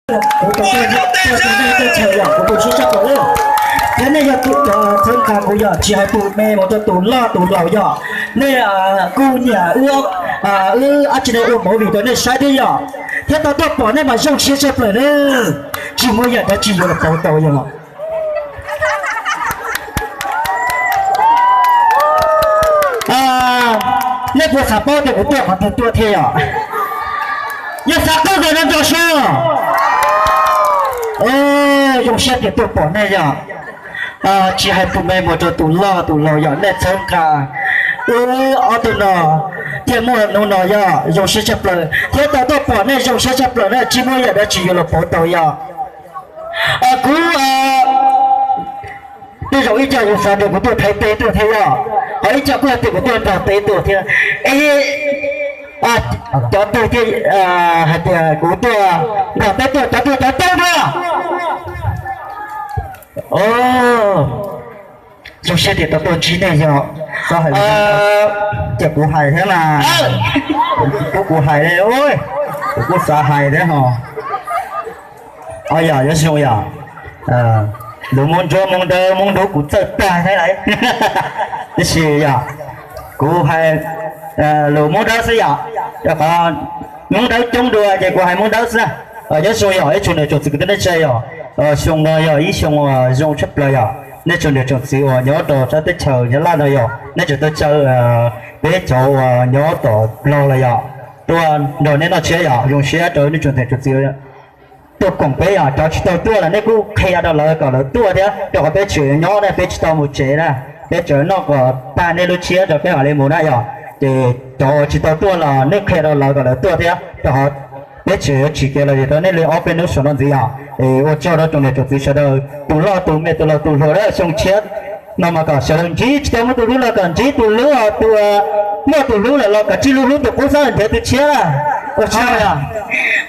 Kuv tus tuaj nej teb chaws yog kuv tus sib tshaj plaws lawm, thiab nej yog tus txhawb nqa kuv yog tsis hais tus me mus rau tus loj tus laus yog nej kuj nyiam wb, wb ab tsi ne ua movie rau nej saib thiab yog, thiab tau tuaj pom nej mas zoo siab tshaj plaws na, tsis muaj yam dab tsi yuav los pauv tau yog. Nej puas xav paub tias kuv tuaj qhov twg tuaj thiab yog? Yog xav qhia kom nco nco sub. Zoo siab tias tuaj pom nej yog, tsis hais tus me mus rau tus loj tus laus yog nej txhawb nqa wb ob tug no thiaj muaj hnub no yog zoo siab tshaj plaws thiab tau tuaj pom nej zoo siab tshaj plaws na tsis muaj yam dab tsi yuav los pauv tau yog. Kuv tej zaum ib co yus xav tias kuv tuaj thaiv teb tuaj thiab yog, ho ib co kuj hais tias kuv tuaj nrog teb tuaj thiab. Es cov twg thiaj hais tias kuv tuaj nrog teb tuaj, cov twg cov coob tuaj? Zoo siab tias tau tuaj ntsib nej yog. Ces kuv hais thiab mas, kuv kuv hais li, kuv kuj xav hais thiab ho. Yog yuav zoo yog, lus Hmoob Ntsuab Hmoob Dawb Hmoob Dub kuv txawj tag thiab lawm. Tab sis yog kuv hais lus Hmoob Dawb xwb yom, rau qhov Hmoob Dawb coob dua ces kuv hais Hmoob Dawb xwb. Nyob zoo yog ib tsoom niam tsoom txiv kwv tij neej tsa yog, xyoo no yog ib xyoo uas zoo tshaj plaws yog nej tsoom niam tsoom txiv uas nyob rau sab teb chaws Nyab Laj no yog nej tseem tuaj caw peb cov uas nyob tom Nplog los yog tuaj nrog nej noj tsiab yog zoo siab rau nej tsoom niam tsoom txiv tuaj koom peb yog cov tsis tau tuaj los nej kuj qhia rau lawv kom lawv tuaj thiab rau qhov peb tseem nyob na peb tsis tau mus tsev na, peb tseem noj kom tag nej lub tsiab rau peb mam li mus na yog. Ces cov uas tsis tau tuaj los nej qhia rau lawv kom lawv tuaj thiab rau qhov peb tseem yuav tsim kev los yog rau nej li ob peb hnub saum no ntxiv yog. Es ua tsaug rau tsoom niam tsoom txiv sawv daws tus loj tus me tus laus tus hluas xyoo tshiab no mas kom sawv daws ntsib tsis tau muaj tus hlub los kom ntsib tus hlub, tus muaj tus hlub lawm los kom tsij lub hlub tus qub xab nrhiav tus tshiab. Ua tsaug yog.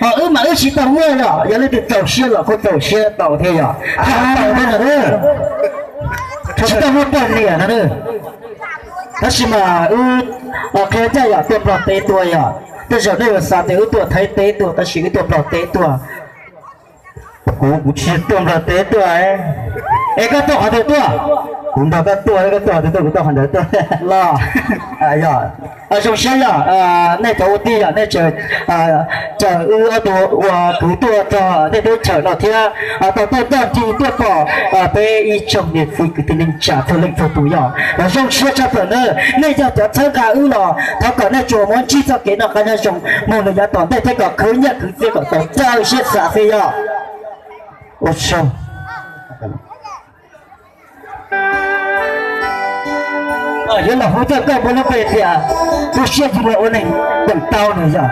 Ho wb mas wb tsis tau muaj yog, yog leej twg txaus siab los kuj txaus siab tau thiab yog. Tau thiab no, tsis tau muaj poj niam no. Tab sis mas wb qhia ncaj yog tuaj Nplog teb tuaj yog, tej zaum nej yuav xav tias wb tuaj Thaib teb tuaj tab sis wb tuaj Nplog teb tuaj. Kuv kuv tsis tuaj Nplog teb tuaj. Es koj tuaj qhov twg tuaj? Kuv nrog koj tuaj, koj tuaj qhov twg tuaj kuv tuaj qhov ntawd tuaj los. Yog, zoo siab yog nej cov ua tij yog nej tseem caw wb ob tug ua kwv tuaj txog nej teb chaws no thiab tau tuaj ncaj ncees tuaj pom peb ib tsoom niam txiv kwv tij neej tsa txhua leej txhua tus yog los zoo siab tshaj plaws na. Nej yog cov txhawb nqa wb los thov kom nej tsuas muab ntsib txoj kev noj qab nyob zoo mus lawm yav tom ntej thiab kom khwv nyiaj khwv txiaj kom tau raws siab xav xwb yog. Ua tsaug. Yuav los hu tuaj koj muaj lub npe tias, tu siab yug los ua neeg teem tau nws yog.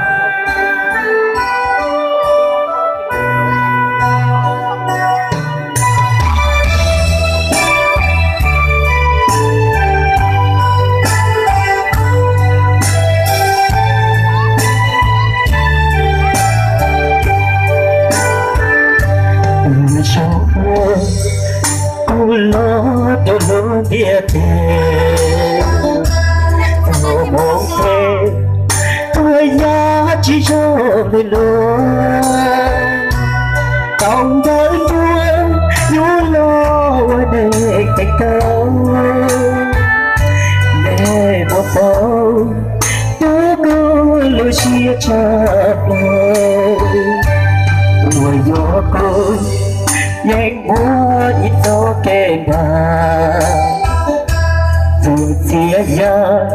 Kuv los rau lub ntiaj teb, txog moo peb tuaj yam tsis zoo li luag. Tau ntawv nruab yuav los ua neeg teem tau, nej puas paub rau kuv lub siab tshaj plaws, uas yog kuv yeej muaj ib txoj kev nrag, txuj txiaj yam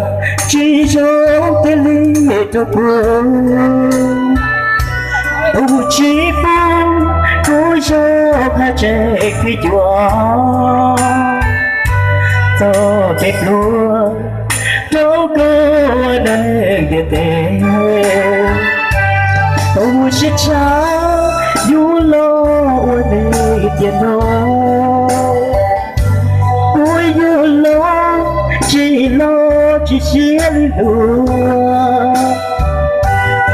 tsis zoo kiag li rau kuv. Tus tsis pub kuv zoo haj tseem khwv cuag txoj kev pluag rau koj neeg ntiaj teb. Tus siab tshaj yuav los ua neeg tiam no, kuv yuav los tsis los tsis siab li luag.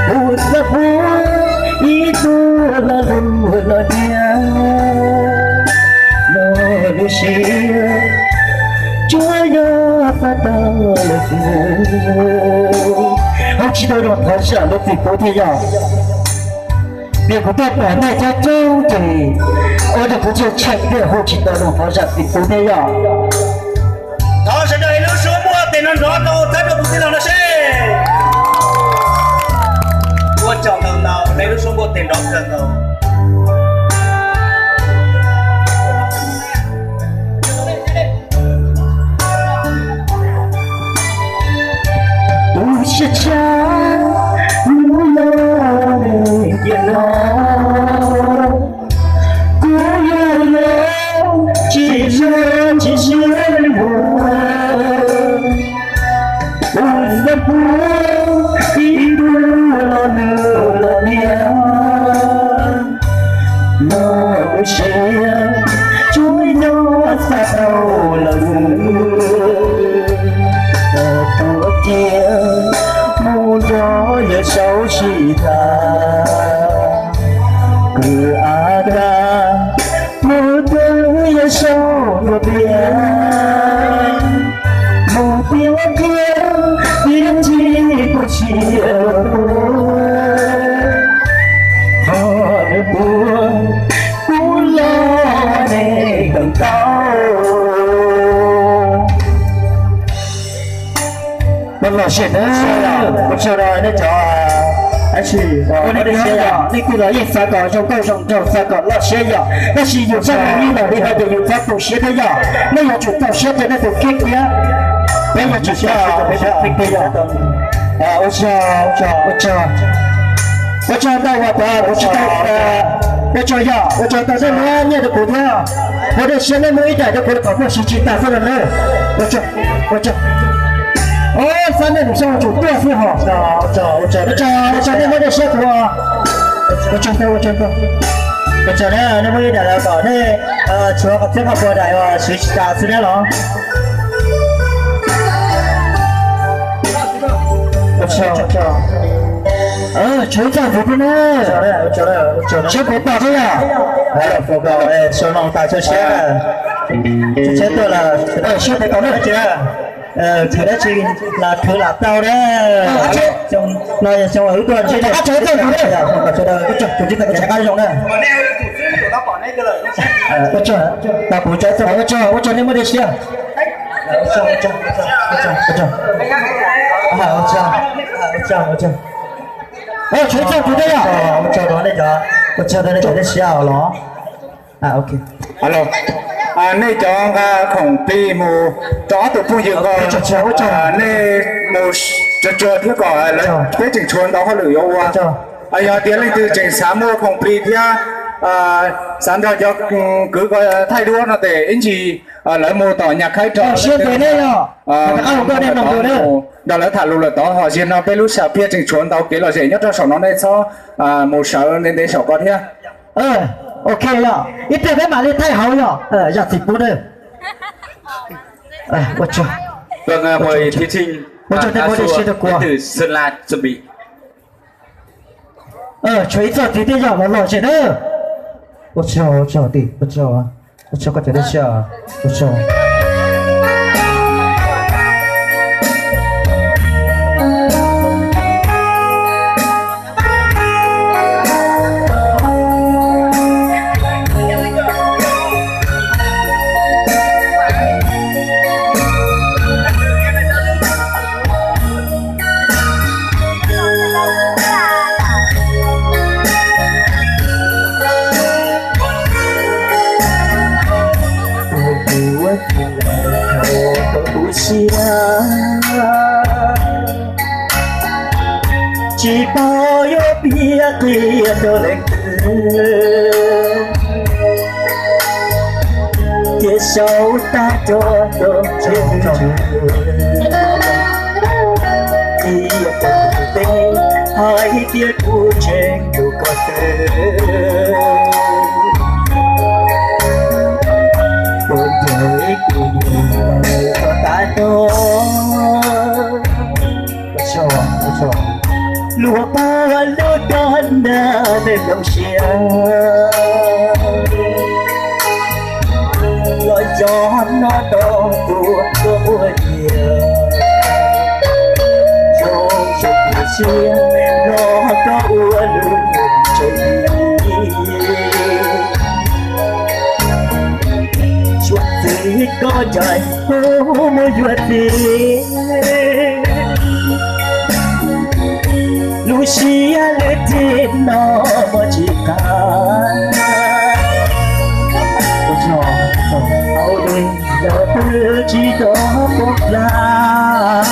Kuv xav muab ib tug lo lus los nias los lub siab tsuas yog pab tau lawm xwb. Hab tsis tau rau thov zam lub txim pub thiab yog. Ces kuv tuaj pom nej coob coob ces ua rau kuv txhawj txhawj thiaj hu tsis tau zoo qhov zam txim pub thiab yom. Thov sawv daws ib lub suab muaj tes nrov nrov rau txhawb rau tus tij laug no seb. Ua tsaug ntau ntau, nej lub suab muaj tes nrov kawg nkaus. Tus siab tshaj hnub no, cia no kuv yog los tsis zoo tsis siab ua. Ua xyov puas ib tug los nws los niam, los siab tsuas nyob xa tau lawm. Tuaj cia mus nrog yawg Saub sib tham, kwv Ab Kab mus twv yawg Saub tus tiag, mus tiav kiag ib txhij kuv tsis ua, ho nws puas kuv los ne kawm tau. Ua tsaug rau nej cov, ua nej siab yom, nej kuj los yeej xav kom zoo nkauj zoo nraug, xav kom loj siab yom, tab sis yus txoj hmoo ib los li no ces yus txhob tu siab thiab yom, nej yuav tsum tu siab rau nej tus kheej thiab. Peb yuav tsum tu siab rau peb tus kheej thiab yom. Ua tsaug, ua tsaug, ua tsaug ntau uas kuv tsis tau, ua tsaug yom, ua tsaug ntau nej muab nyiaj rau kuv thiab, ua nej siab nej muab ib daim rau kuv kom kuv siv tsis tas xwb los na. Ua tsaug, ua tsaug. Xab nej num xyoo tsum tuaj xwb hos. Ua tsaug, ua tsaug nej muab nej siab kuv. Ua tsaug ntau, ua tsaug ntau. Ua tsaug na, nej muab ib daim los kom nej tshuav qhov txhiab qhov pua daim uas siv tsis tas xwb na los. Tshuav ib txoj ntxiv thiab na. Siab puv tag thiab yom. Sau no tas tshuav siab, tshuav siab tuaj lawm. Siab puv tag na. Khwv dab tsi los khwv lam tau na. No yog xyoo wb tuaj ntsib nej. Ua tsaug, ua tsaug nej muaj dej siab. Tshuav ib txoj ntxiv thiab yom. Ua tsaug rau nej cov, ua tsaug rau nej cov dej siab los. Nej cov nqa khoom plig mus rau ob tug phooj ywg ko, nej mus tsuag tsuag thiab kom lawv, peb tseem tshuav ntau hauj lwm yuav ua. Yog tias leej twg tseem xav muaj khoom plig thiab xav nrog cov kwv ko thaij duab no ces ib ntsis lawv mus tom Nyas Khaib rau siab ntev ne yom. Nrog lawv tham lus lawm tod, ho zaum no peb lub sam phiaj tseem tshuav ntau kev lom zem nyob rau saum no, nej txhob mus sawv ntev ntev saum ko thiab. Ok yom, ib pliag peb mam li thaij hauv yom, zam txim pub na. Ua tsaug, ua tsaug nej muab dej siab rau kuv. Tshuav ib txoj ntxiv thiab yom, los lom zem na. Ua tsaug, ua tsaug tim, ua tsaug, ua tsaug koj cov dej siab, ua tsaug. Kuv ua tsis lawm thaum kuv siab, tsis paub yuav piav qhia rau leej twg, cia saub tag nrho rau tsev, cia tus teb hais tias kuv tseem hlub koj xwb. Kuv ncaim kuv ncaim koj tas nrho. Luag pab lub rog na, nej zoo siab los yog no rau kuv tuaj ua niam, zoo zoo kuv siab los koj ua lub tsev. Ncaim kuv mus yuav txiv, lub siab lwm txij no muaj tsis qab. Hauv dej los twb tsis tau poob plab,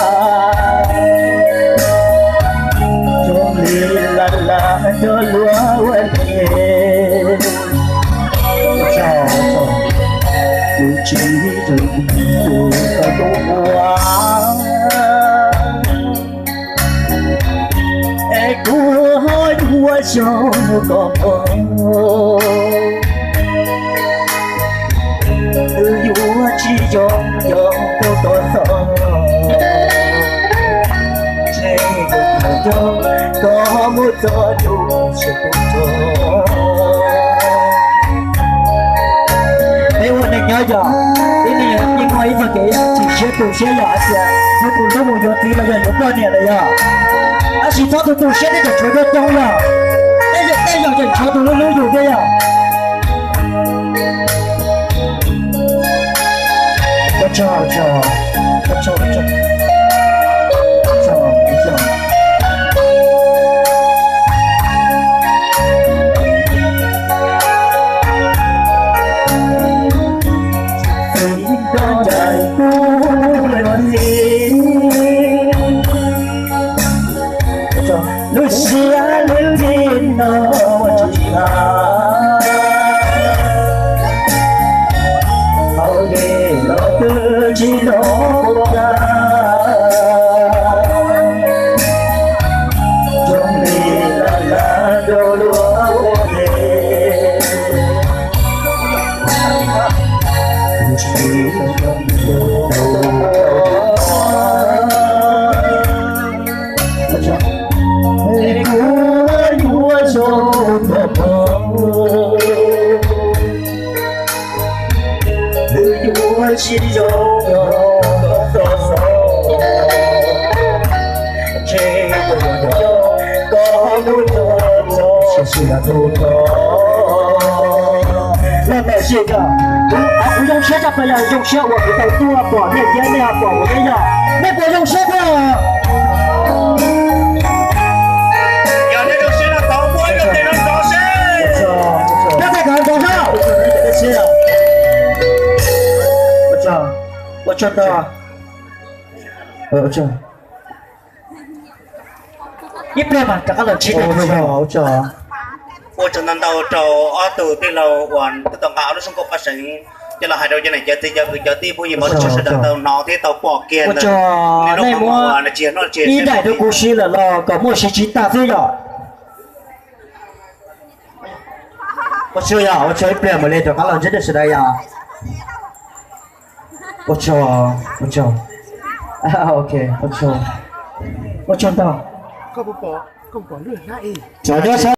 zoo li laj laj cov luag ua ke. Tus tsis zoo tus tau ua, es kuv ho yuav zoo kom muaj. Twb yuav tsis zoo yog tau tau txog, ntshe yog koj mus txog tus tsis pub txog. Peb ua neej nyob yog ib neeg yeej muaj ib txoj kev chim siab tu siab yog hais tias yus tus hlub mus yuav txiv los yog yuav poj niam lawm yog, tab sis txhob tu tu siab, tej zaum tshuav coob coob yog, tej zaum tej zaum tseem tshuav tus hlub hlub yus thiab yog. Lub siab lub txij no tsis tag, hauv dej los twb tsis tau poob plab, zoo li laj laj cov luag ua ke. Kuv yuav zoo kom muaj, yuav tsis zoo yog koj tau xaus, ntshe koj mus txog tus tsis tau txog. Laj mej sij yog kuv zoo siab tshaj plaws yog zoo siab uas kuv tau tuaj pom nej thiab nej ho pom kuv thiab yog nej puas zoo siab thiab? Yog nej zoo siab no thov muab ib lo tes no rov seb. Nyob tej kov rov sab. Ua tsaug ntau. Ib pliag mas rov qab los ntsib dua. Ua tsaug ntau ntau rau ob tug tij laug uas twb tau nqa ob lub xub nkaus paj seev coj los hais rau cov niam cov txiv cov kwv cov tij phooj ywg mog, sawv daws tau hnov thiab tau pom kiag ntawm nej muab ib daim rau kuv siv lawm los kom muaj siv tsis tag xwb yom. Ua tsaug yog, ua tsaug ib pliag mam li rov qab los ntsib nej sawv daws yom. Ua tsaug, ua tsaug. Ok, ua tsaug. Ua tsaug ntau.